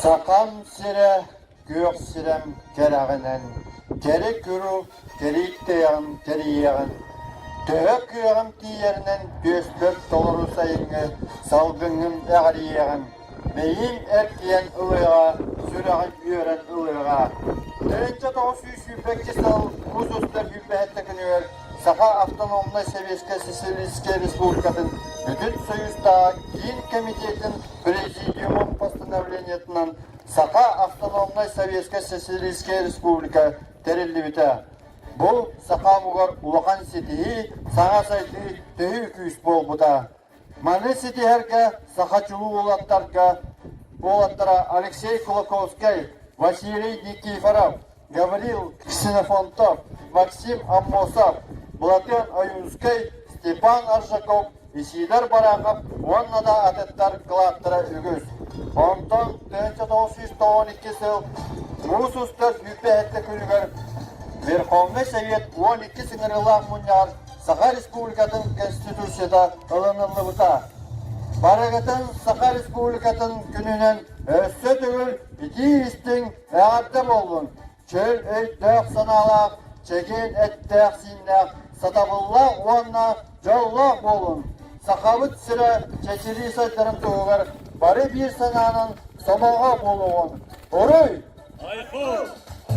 Сахам сирэ күөх сирэм кэрэҕинэн, кэрэ күрү кэрийтиэҕин кэрийиэҕин, төһө кыаҕым тиийэринэн түөспэр толору сайыҥҥы салгыҥҥын эҕэрийиэҕин, мэйиим эргийэн ылыаҕа, сүрэҕим үөрэн ылыаҕа. 1922 сыл муус устар 27 күнүгэр Саха Автономнай Сэбиэскэй Социалистическай Республикатын Бүтүн Союзтааҕы Киин Комитетин Президиумун постановлениетынан Саха Автономнай Советскай Социалистическай Республика тэриллибитэ. Бу саха омугар улахан ситиһии, саҥа сайдыы төһүү күүс буолбута. Маны ситиһэргэ саха чулуу уолаттарга уолаттара Алексей Кулаковскай, Василий Никифоров, Гаврил Ксенофонтов, Максим Аммосов, Былатыан Ойуунскай, Степан Аржаков, Исидор Барахов уонна да атыттар кылааттара үгүс. Онтон 1992 сыл муус устар 27 күнүгэр Верховнай Совет 12 ыҥырыылаах мунньаҕар Саха Республикатын Конституцията ылыныллыбыта. Барыгытын Саха Республикатын күнүнэн өссө төгүл итии-истиҥ эҕэрдэ буоллун! Чөл өйдөөх-санаалаах, чэгиэн эттээх-сииннээх, сатабыллаах уонна дьоллоох буолун! Сахабыт сирэ чэчирии сайдарын туһугар бары биир санаанан сомоҕо буолуоҕун! Уруй! Айхал!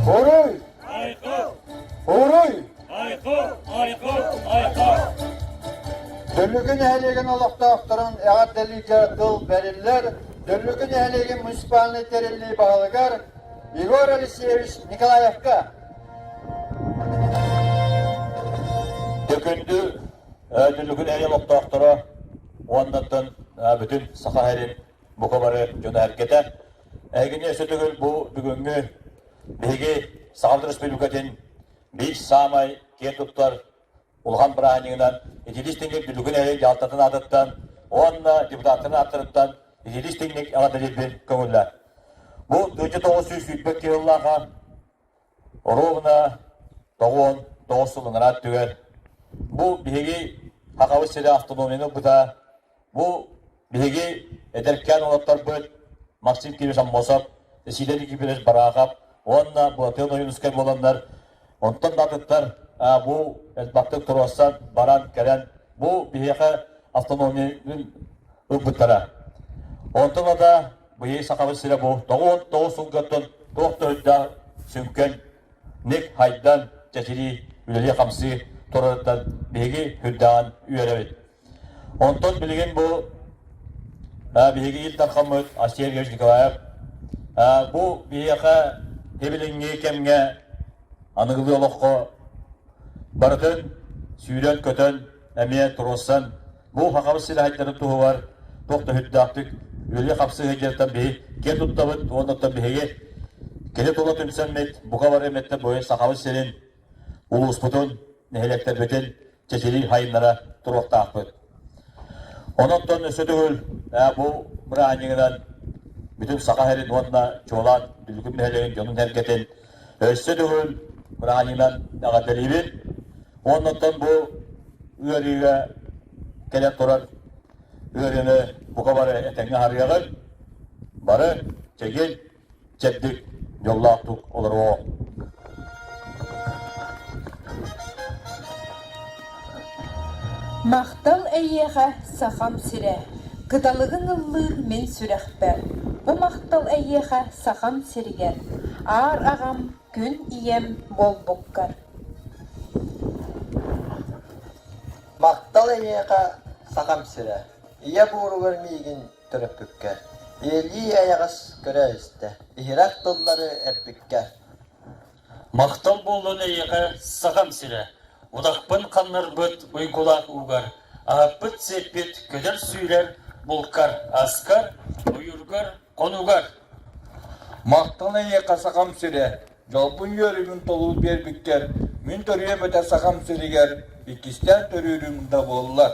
Уруй! Айхал! Уруй! Айхал! Айхал! Айхал! Дүллүкү нэһилиэгин олохтоохторун эҕэрдэлииргэ тыл бэриллэр Дүллүкү нэһилиэгин муниципальнай тэриллии баһылыгар Егор Алексеевич Николаевка. Төкүндү Дүллүкү нэһилиэгин олохтоохторо уоннаттан бүтүн Саха сирин бука бары дьоно-сэргэтэ эһигини өссө төгүл бу бүгүҥҥү биһиги Саха Республикатын биир саамай киэн туттар улахан бырааһынньыгынан итилис тэҥник Дүллүкү нэһилиэгин дьаһалтатын аатыттан уонна депутаттарын ааттарыттан итилис тэҥник эҕэрдэлиирбин көҥүллээн. Бу 1922 сыллааха Оруобуна 99 сыл ынараа өттүгэр бу биһиги Хахабыт сирэ автономияны ылбыта. Бу биһиги эдэркээн уолаттарбыт Максим Кириллович Аммосов, Сидор Никифорович Барахов уонна Былатыан Ойуунускай буоланнар онтон да атыттар бу элбэхтик туруорсан баран кэлэн бу биһиэхэ автономияны ылбыттара. Онтон да Быйыл Сахабыт сирэ бу 99 сылгаттан туох да үрдээх сүҥкэн ник хайдан чэчирии үлэлии-хамсыы турарыттан биһиги үрдээҕин үөрэбит. Онтон билигин бу биһиги Ил Дархаммыт Асия Ильич Николаев бу биһиэхэ билиҥҥи кэмҥэ аныгылыы олоххо барытын сүүрэн-көтөн эмиэ туруорсан Бу Сахабыт сирэ туһугар туох да сүрдээхтик үлэлии-хамсыы сылдьарыттан биһи киэн туттабыт уонна оттон биһиги кини тула түмсэммит бука бары эмиэттэн бу Сахабыт сирин улууспутун, нэһилиэктэрбитин чэчирии хайыннара туруохтаахпыт. Онон өссө төгүл бу бырааһынньыгынан бүтүн Саха сирин уонна чуолаан Дүллүкүм нэһилиэгин дьонун-сэргэтин өссө төгүл бырааһынньыгынан эҕэрдэлиибин. Уонна оттон бу ыарыыга кэлэн турар ыарыыны бука бары этэҥҥэ аһарыаҕыҥ, бары чэгиэн, чэбдик, дьоллоохтук олоруоҕуҥ. Махтал эйиэхэ, Сахам сирэ, кыталыгыҥ ыллыыр мин сүрэхпэр, бу махтал эйиэхэ, Сахам сиригэр, аар аҕам, күн ийэм буолбуккар. Махтал эйиэхэ, Сахам сирэ, ийэ буоругар миигин төрөппүккэр, ийэлии эйэҕэс көрө-истэ, иһирэх тыллары эппиккэр. Махтал буоллун эйиэхэ, Сахам сирэ, утахпын ханнарбыт уйгулаах уугар, аһаппыт-сиэппит көтөр-сүүрэр булкар, аскар, ойуургар, хонуугар. Махтал эйиэхэ, Сахам сирэ, Дьолбун үөрүүбүн толуу биэрбиккэр, мин төрүөм этэ Сахам сиригэр, иккистээн төрүүрүм да буоллар.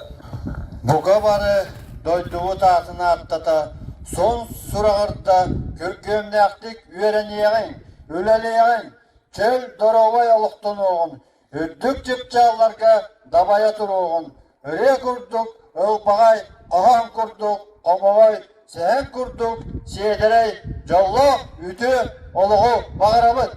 Бука бары дойдубут аатын ааттата, сон сураҕырда күргүөмнээхтик үөрэниэҕиҥ, үлэлиэҕиҥ, чөл доруобай олохтонуоҕун, үрдүк чыпчаалларга дабайа туруоҕун, ырыа курдук ылбаҕай, хоһоон курдук хомоҕой. сэһэн курдук сиэдэрэй, дьоллоох, үтүө олоҕу баҕарабыт!